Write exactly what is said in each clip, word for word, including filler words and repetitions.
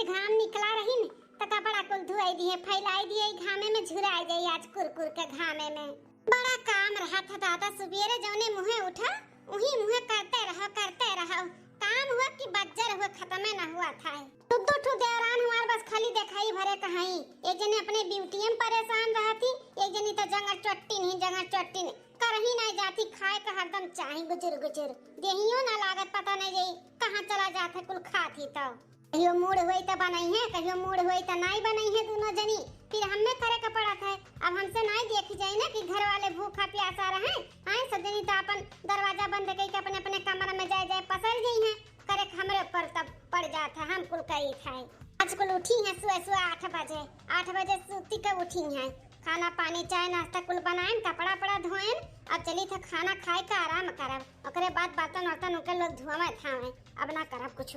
घाम निकला रही न, त कपड़ा कुल धुआई दिए, फैलाई दिए, ई घामे में झुराई जाई आज कुरकुर के घामे में। बड़ा काम रहत है दादा, सुबेरे जौने मुँहे उठा, उही मुँहे करते रहो, करते रहो। काम हुआ कि बज्जर हुआ, खतमे ना हुआ था। दू दू ठू देवरान हमार बस खाली देखाई भरे कहाई। एक जनी अपने ब्यूटी में परेशान रहत ही, एक जनी तो जंगर चोट्टी नहीं, जंगर चोट्टी नहीं। करही नहीं जाती, खाए का हरदम चाही गुजुर गुजुर। देहियो ना लागत, पता नहीं जाई कहाँ चला जात है, कुल खात ही तो। कहियो मूड होई त बनई है, कहियो मूड होई त नाई बनई है दूनो जनी। फिर हमें करे के पड़त है। अब हमसे नाई देखी जाई ना कि घर वाले भूखा प्यासा रहे। आए सब जनी तो अपन दरवाजा बंद करके अपने अपने कमरा में जाए जाए पसर गई हैं। करे के हमरे ऊपर तब पड़ जात है, हम कुल करी खाए। आज कुल उठी हैं सुबह सुबह आठ बजे, आठ बजे सूती के उठी हैं। खाना पानी चाय नाश्ता कुल बनाएन, कपड़ा पड़ा धोएन, अब चली थे खाना खाए के आराम करब। ओकरे बाद बर्तन वर्तन उनके लोग धोवे थावे, अब ना करब कुछ।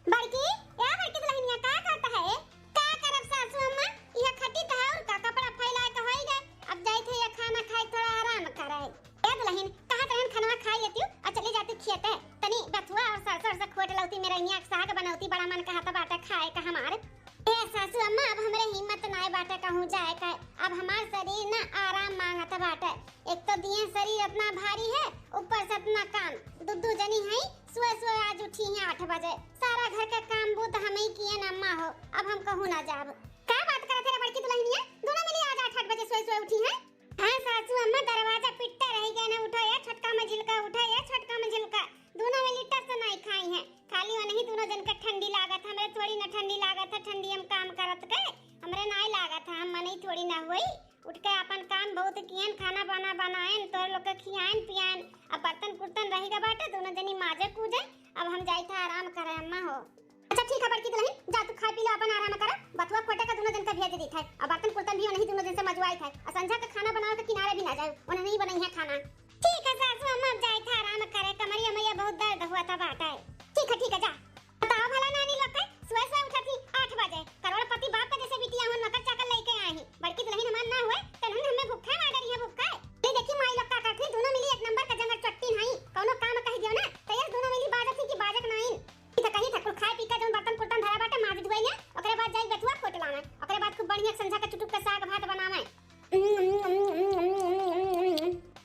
बड़की, ए बड़की दुल्हनिया, का करत है? का करब सासू अम्मा, यह खटी त है और का, कपड़ा फैलाए के होई गए, अब जाई थे ये खाना खाए, थोड़ा आराम करे। ए दुल्हन, कहा रहन खनवा खाई लेती हूँ और चली जाती खेते, तनी बथुआ और सरसों से खोट लौती, मेरा इनिया के साग बनौती, बड़ा मन कहत बाटे खाए का हमार। ए सासू अम्मा, अब हमरे हिम्मत नाय बाटे कहूँ जाए का, अब हमार शरीर ना आराम मांगत बाटे। एक तो दिए शरीर इतना भारी है, ऊपर से इतना काम। दू दू जनी है, सुबह सुबह आज उठी हैं आठ बजे, सारा घर का काम बूत हम ही किए न अम्मा हो, अब हम कहूँ ना जाब। का बात करत है रे बड़की दुल्हनिया, दोनों मिली आज आठ आठ बजे सुबह सुबह उठी हैं? हाँ सासू अम्मा, दरवाजा पिटते रह गए ना, उठा या छोटका मझिलका, उठा या छोटका मझिलका। दोनों मिली टस नाई खाई हैं, खाली उन्हीं दोनों जन का ठंडी लागत है, हमरे थोड़ी ना ठंडी लागत है, ठंडी हम काम करत के, हमरे नाई लागत है, हम मनई थोड़ी ना हुई। उठ के अपन काम बहुत कियन, खाना बाना बनाएन, तोर लोग के खियाएन पियाएन। अब बर्तन कुर्तन रही गए बाटे, दोनों जनी माजे कूजे। अब हम जाई था आराम करे अम्मा हो। अच्छा ठीक है बड़की दुल्हन, जा तू खा पी लो, अपन आराम कर। बथुआ खोटे का दोनों जन का भेज दी था, अब बर्तन कुर्तन भी उन्हीं दोनों जन से मजवाई था, और संझा का खाना बनावे के किनारे भी ना जाए, उन्हें नहीं बनाई है खाना। ठीक है सासू अम्मा, अब जाई था आराम करे, कमरिया में ये बहुत दर्द हुआ था बाटे। ठीक है, ठीक है, जा। बताओ भला नानी लोग के, सुबह सुबह उठत ही आठ बजे, करोड़पति बाप का जैसे बिटिया हो, नौकर चाकर लेके आई। बड़की दुल्हन हमार ना हुए, तनहन हमें भूखे मार डरी है भूखे। ले देखी माई लोग का करत ही, दोनों मिली एक नंबर का जंगर चट्टी नहीं, कौनो काम कह दियो ना, तो ये दोनों मिली बाजत ही कि बाजक नाइन। ई तो कहीं था कुल खाए पी के जौन बर्तन कुर्तन धरा बाटे माज धुआई ले, ओकरे बाद जाई बथुआ खोट लावे, ओकरे बाद खूब बढ़िया संझा के चुटुक के साग भात बनावे।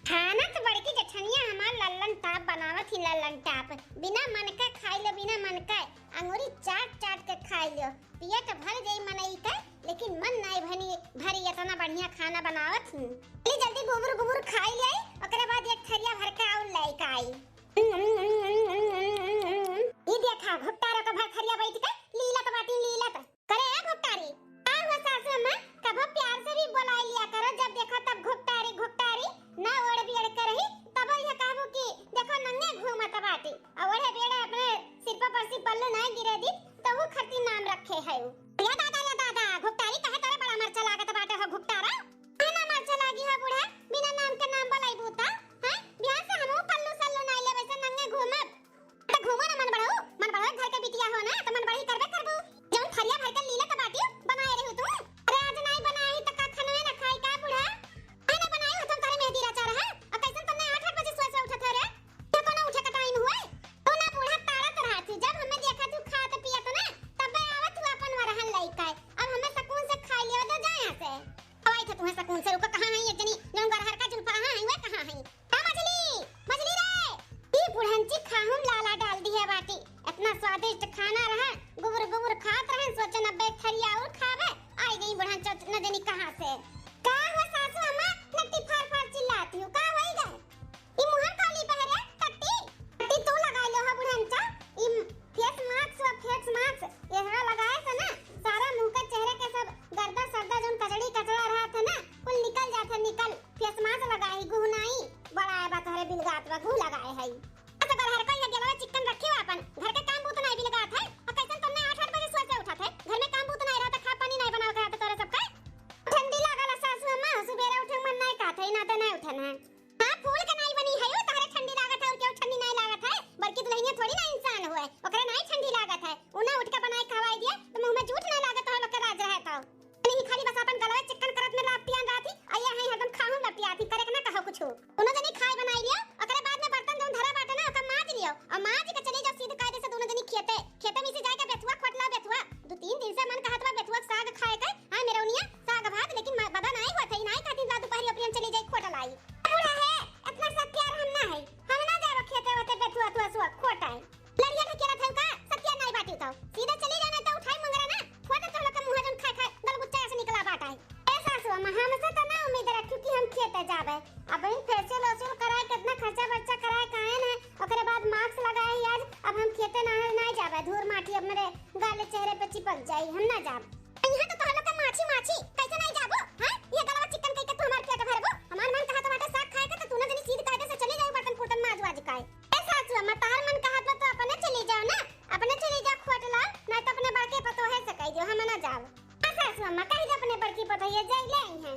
खाना तो बड़की जेठनिया हमार लल्लन टाप बनावत ही, लल्लन टाप। बिना मन के खाई लो, बिना मन के। अंगूरी चाट चाट के खाई लो। पेट भर जाई मनई के, लेकिन मन नाई भनी, भरी, इतना बढ़िया खाना बनावत ही। जल्दी जल्दी गुबुर गुबुर खाई ले, ओकरे बाद एक थरिया भर के और लेके आई। ई देखा, घुट्टारो के भर थरिया बैठ के लीलत बाटी, लीलत। करे ए घुट्टारी, का हुआ सासू अम्मा? कभो प्यार से भी बोलाई लिया करो, जब देखो तब घुट्टारी, घुट्टारी, ना ओढ़ बियड़ के रही, तब यह कहबो कि देखो नंगे घूमत बाटी, और ओढ़े बियड़े अपने सिर पर परसी पल्लू ना गिरे दी, तो वो खरती नाम रखे है उ। या दादा, या दादा, घुट्टारी कहे तोरे बड़ा मरचा लागत बाटे हो घुट्टारा? काहे ना मरचा लागी हो बूढ़ा, बिना नाम के नाम बोलाइबू त, हैं? बिहान से हमहू पल्लू सल्लू ना लेबे से नंगे घूमब। त घूमो ना मन बढ़ऊ, मन बढ़ऊ घर के बिटिया हो ना, त मन बढ़ई करबे करबू। जौन थरिया भर के लीलत बाटियो, बनाए रहू तू। अरे आज नाई बनाई त का खनवे ना खाई का बूढ़ा? काहे ना बनाई हो, तुम तारे मेहंदी रचा रहा। अब कैसन तन्ने आठ आठ बजे सोए से उठत है रे? ये कोनो उठे का टाइम हुए? तू ना बूढ़ा तारत रहत ही, जब हमें देखत हू खात पियत ना, तबे आवत हू अपन वरहा हमरे गाल चेहरे पे चिपक जाई, हम ना जाब। यहाँ तो तोहर लोग के माछी माछी, कैसे नहीं जाबो? हाँ, ये गलवा चिकन कइके तू हमार पेट भरबो? हमार मन कहा तो बाटे साग खाए के, तो तू ना जनी सीध कायदे से चली जाओ बर्तन कुर्तन माज वाज काए। ए सासू अम्मा, तोहर मन कहा तो, तो अपने चली जाओ ना, अपने चली जाओ खोट लाओ, ना तो अपने बड़के पतोहे से कह दियो हम ना जाब। हाँ सासू अम्मा, कह दे अपने बड़की पतोहिया जाई ले आई हैं।